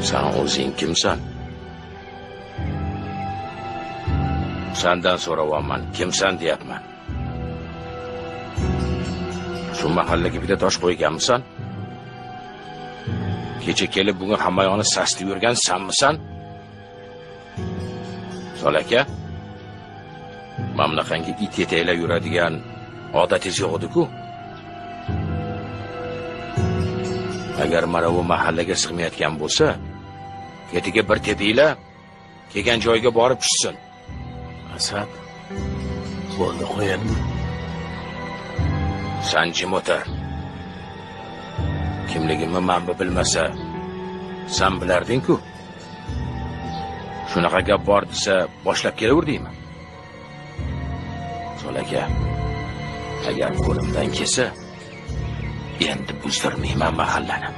San o'zing kimsan? Sandan so'rayapman, kimsan deyapman. Shu mahallaga bitta tosh qo'yganmisan? Kecha kelib bugun hamma yoqni sastib yurgan sanmisan? Sol aka, mana bunaqangi it yetaklab yuradigan odatingiz yo'q edi-ku. Agar mana bu mahallaga sig'mayotgan bo'lsa, ketiga bir tepinglar, kelgan joyiga borib tushsin. Asad, bo'ldi, qo'y endi. San jim o'tir. Kimligimni men bilmasa, san bilarding-ku. Shunaqa gap bor desa, boshlab kelaverdingmi? Sol aka, agar qo'limdan kelsa, endi buzdirmayman mahallani.